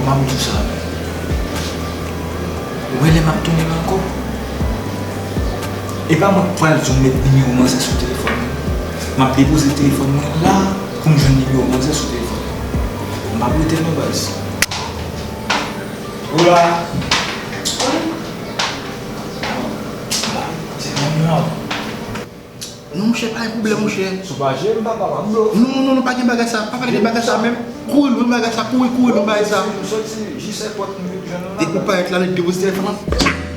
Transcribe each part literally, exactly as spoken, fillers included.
M ap di w sa. Ou wè lè m ap tounen ankò? E pa mwen k pral di w met nimewo manzè sou telefòn mwen. M ap depoze telefòn mwen la pou m jwenn nimewo manzè sou telefòn mwen. M p ap rete non baz. Hola. Se manman. Non, monchè, pa gen pwoblèm, monchè. Si w pa jere m, papa, m ap blow. Non, non, non, pa gen bagay sa. Pa pale de bagay sa menm. Kouri lwen bagay sa, kouri, kouri lwen bagay sa. M soti jis èpòt, m vin jwenn ou la. Depi w parèt la, li depoze telefòn lan.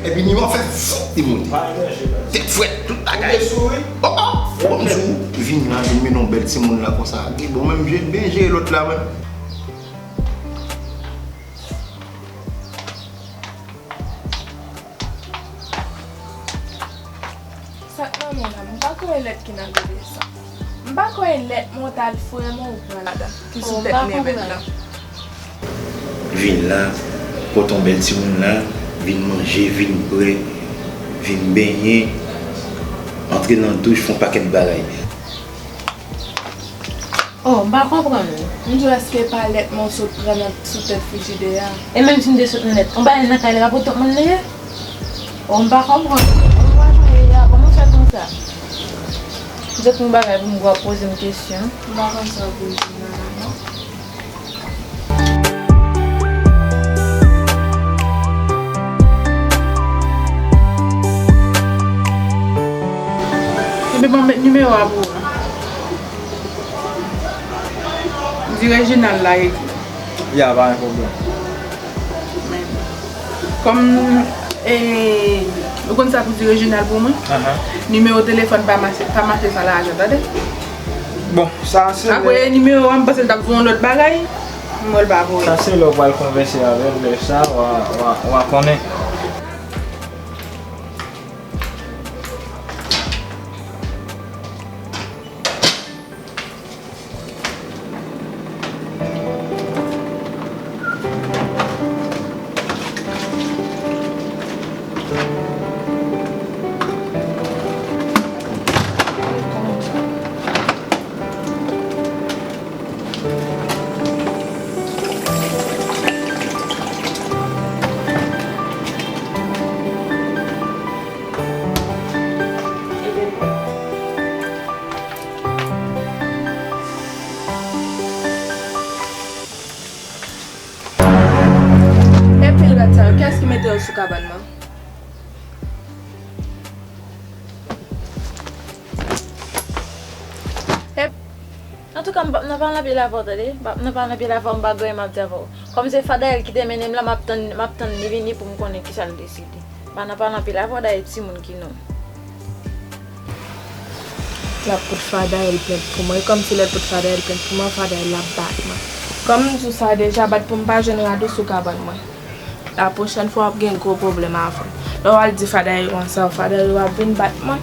Epi nimewo a fè fou, li monte. Pa gen danje, baz. Tèt frèt, tout bagay. Ou te souri? Oh, oh, bon, m di w, vin la, vin mennen yon bèl timoun la konsa. Li bon, menm je, byen jere lòt la, menm. Sa k nan men w la, m pa kwè e lèt ki nan gode sa. M pa kwè e lèt mòtal frè mwen ou pran ladan, ki sou tèt nèvèt lan. Vin la, pote yon bèl timoun la, vin manje, vin bwè, vin benyen, antre nan douch, fè yon pakèt bagay. Oh, m pa konprann ou. M di w èske e pa lèt mwen w sot pran nan sou tèt frijidè a? E menm si m te sot nan lèt, yon bagay nan kay la pa pou tout moun li ye? Oh, m pa konprann. Ou pa jwenn li a, kòman w fè konsa? M sot yon bagay pou m gwo ap poze m kesyon. M pa konn sa w vle di m nan la non. Ebyen, ban m met nimewo a pou ou. Di Reginald la ekri. Ya, pa gen pwoblèm. Kòm, e, ou konn sa pou di Reginald pou mwen? Aha. Nimewo telefòn pa mache, pa mache san lajan, tande? Bon, sa se lè. Apre nimewo a, m panse l t ap voye yon lòt bagay. M wè l pa voye. Sa se lè w pral konvèse avè l, lè sa, w a, w a, w a konnen. E pil rad sa yo, kiyès ki mete yo sou kabann mwen? E, antouka, m p ap nan pale anpil avè w, tande? M p ap nan pale anpil avè w, m pa gen anyen m ap di avè w. Kòm se Fadayèl ki te mennen m la, m ap tann, m ap tann li vini pou m konnen kisa l deside. Pa nan pale anpil avè w, dayè timoun ki non. L ap pot Fadayèl plent pou mwen. E kòm se lè l pot Fadayèl plent pou mwen, Fadayèl ap bat mwen. Kòm m di w sa deja, bat pou m pa jwenn rad ou sou kabann mwen. La pwochèn fwa w ap gen gwo pwoblèm avè m. Lè w al di Fadayèl konsa, Fadayèl ap vin bat mwen.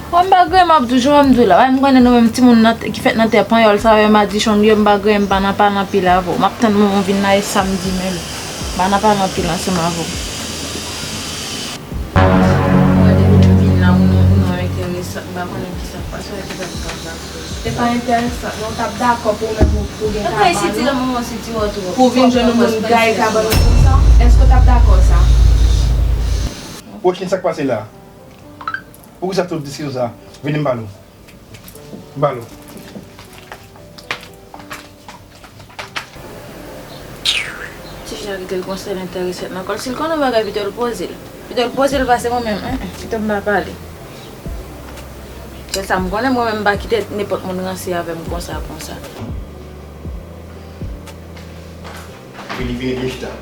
Bon, m pa gen anyen m ap di w, jan m di w la. Bay m konnen nou menm timoun nan, ki fèt nan tè panyòl sa yo, madichon nou ye, m pa gen anyen, m pa nan pale anpil avè w. M ap tann manman w vin la, e sa m di menm. M pa nan pale anpil ansanm avè w. Mwen depi m vin la, ou non, ou non enteresan, m pa konnen kisa k pase, kisa k pral pase. Se pa enteresan, non, w t ap dakò pou ou menm ou, pou w gen kabann ou? Pou w vin jwenn yon moun gaye kabann ou konsa? Èske w t ap dakò sa? Pwochèn, sa k pase la? Poukisa tout diskisyon sa? Vini m pale w. M pale w. Tifi a kite l konsa, l enterese nan kò l. Si l konnen yon bagay, pito l poze l. Pito l poze l pase mwen menm. Enhen, pito m pa pale. Sèl sa m konnen, mwen menm m pa kite nenpòt moun ranse avè m konsa, konsa. Vini, vini, vin chita.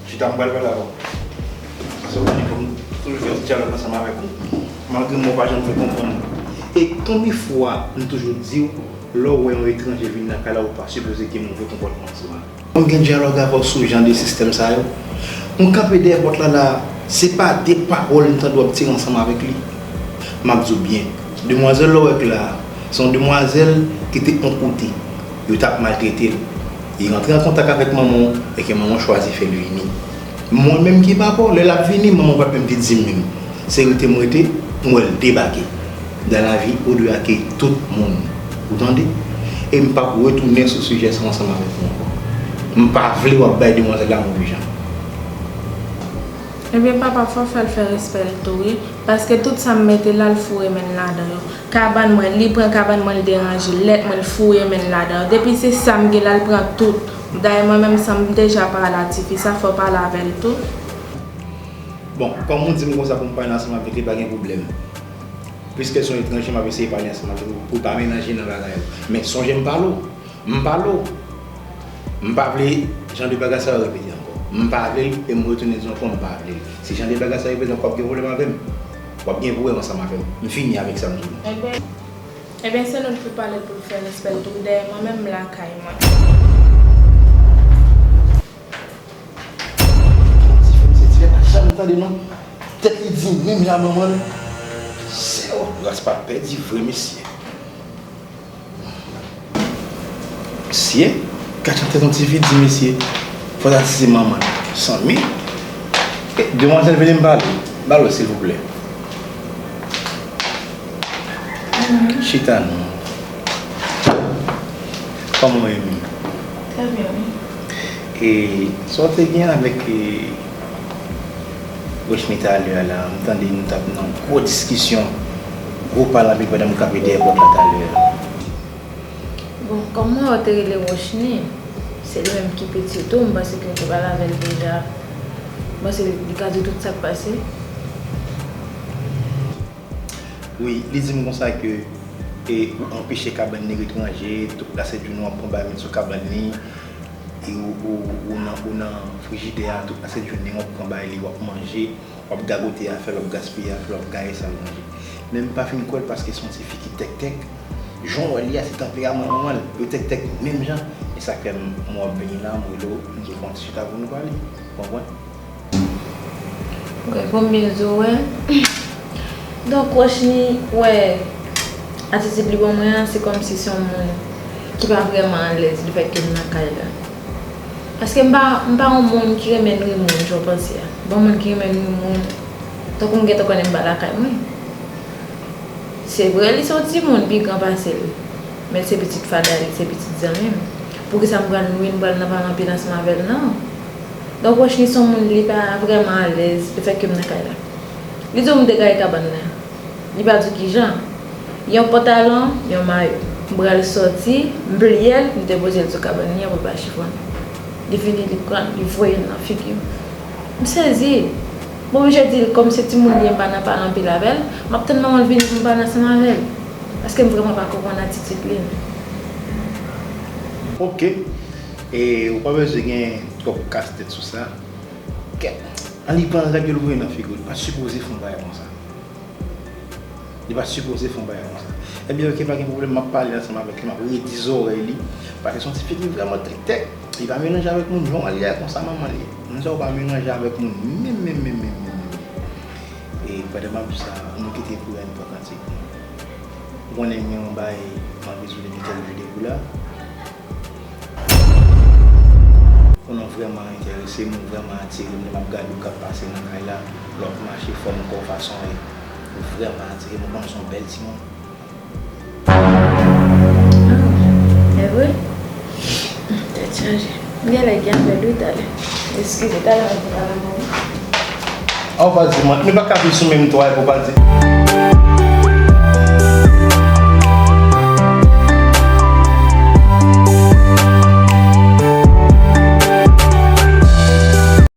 Chita, m pral pale avè w. Paske w konnen kòm m toujou fè yon ti dyalòg ansanm avèk ou, malgre mwen w pa janm vle konprann mwen. E konbyen fwa m toujou di w, lè w wè yon etranje vin nan kay la, ou pa sipoze gen move konpòtman ansanm avè l. Mwen gen dyalòg avè w sou jan de sistèm sa yo. Mwen kanpe dèyè pòt la la, se pa de pawòl m tande w ap tire ansanm avèk li. M ap di w byen, demwazèl la w wè k la a, se yon demwazèl ki te yon kote, yo t ap maltrete l. Li rantre an kontak avèk manman w, e ke manman w chwazi fè l vini. Mwen menm ki papa w, lè l ap vini, manman w pa t menm vin di m menm. Se rete m rete, m wè l debake. Dans la vie, ou dwe akeyi tout moun. Ou tande? E m p ap retounen sou sijè sa ansanm avèk ou ankò. M pa vle w ap bay demwazèl la move jan. Ebyen, papa, fò w fè l fè respè l tou, wi. Paske tout sa m mete la, l foure men l ladan yo. Kabann mwen, li pran kabann mwen, l deranje l. Lèt mwen, l foure men l ladan yo. Depi se sa m gen la, l pran tout. Dayè, mwen menm, san m deja pale a tifi sa, fò w pale avè l tou. Bon, kòm ou di m konsa pou m pale ansanm avèk li, pa gen pwoblèm. Piske l se yon etranje, m ap eseye pale ansanm avè l pou l pa melanje nan bagay yo. Men sonje m pale w. M pale w. M pa vle jan de bagay sa yo repete ankò. M pa vle l e m retounen di w ankò m pa vle l. Si jan de bagay sa yo repete ankò, w ap gen pwoblèm avè m. W ap gen pwoblèm ansanm avè m. M fini avèk sa m di w. Ebyen, ebyen, se nou ki pou pale l pou l fè respè l tou. Dayè, mwen menm m lakay mwen. Ti fi, misye ti pa janm tande non. Tèt li di menm jan manman l. Se w, ras pa pèdi vre mesye. Mesye, gad jan tèt yon ti fi di mesye. Fò sa se manman l. Sanmi. E, demwazèl vini m pale. Ba l wè silvouplè. Chita non. Kòman w ye menm? Trè byen, wi. E sa w te gen avèk, e, Rochny talè a la, m tande nou t ap nan gwo diskisyon, gwo pale anpil pandan m kanpe dèyè pòt la talè a. Bon, kòm mwen wè w te rele Rochny, se li menm ki piti tou, m panse ke w te pale avè l deja. M panse li ka di w tout sa k pase. Wi, li di m konsa ke, e, ou anpeche kabann li ret ranje, tout lasent jounen w ap pran bagay met sou kabann li, e ou, ou, ou nan, ou nan frijidè a, tout lasent jounen w ap pran bagay li, w ap manje, w ap gagote afè l, w ap gaspiye afè l, w ap gaye sa l manje. Men m pa fin kwè l paske se yon ti fi ki tèktèk. Jan w wè l ye a, se tanperaman manman l, yo tèktèk menm jan. E sa k fè m, m wè w ap vini la, m rele w, m di w fè yon ti chita pou nou pale. Ou konprann? Wè, konbyen zo wè? Donk, Rochny, wè, atitid li ban mwen an, se kòmsi se yon moun ki pa vrèman alèz lefètke m nan kay la. Paske m pa, m pa yon moun ki renmen nwi moun, jan w panse a. M pa yon moun ki renmen nwi moun, tankou m gentan konnen m pa lakay mwen. Se vre, li se yon timoun pi gran pase l, men se pitit fada li, se pitit zanmi m. Poukisa m pral nwi l, m pral nan pale anpil ansanm avè l? Non. Donk, Rochny se yon moun, li pa vrèman alèz lefètke m nan kay la. Li di w m te gaye kabann la. Li pa di w kijan. Yon pantalon, yon mayo. M pral sòti, m pliye l, m depoze l sou kabann li an pou l pa chifonnen. Li vini, li pran l, li voye l nan figi m. M sezi. Bon, m je di l, kòm se timoun li ye, m pa nan pale anpil avè l, m ap tann manman l vini pou m pale ansanm avè l. Paske m vrèman pa konprann atitid li. Oke. E ou pa bezwen gen twòp kastèt sou sa. Kèt. Ann li pran règ yo, l voye nan figi w. Li pa sipoze fè yon bagay konsa. Li pa sipoze fè yon bagay konsa. Ebyen, oke, pa gen pwoblèm, m ap pale ansanm avèk li, m ap redi zòrèy li. Paske se yon ti fi ki vrèman tèktèk. Li pa melanje avèk moun, jan w wè l ye a, konsa manman l ye. Moun sa yo pa melanje avèk moun menm, menm, menm, menm, menm, menm. E pandan m ap di sa, nou kite pou enpòtantik nou. Ou konnen gen yon bagay m ap bezwen mete l vide pou la. Ou non vrèman enterese m, ou vrèman atire m, lè m ap gade w k ap pase nan kay la, lè w ap mache fòm kò w, fason w ye. Ou vrèman atire m, ou konnen w se yon bèl timoun. Ah, e vre? Tèt chaje. M genlè gen apèl wi talè. Eskize, talè m ap pale avè w. Ah, w pa di mwen, nou pa ka viv sou menm twa epi w pa di.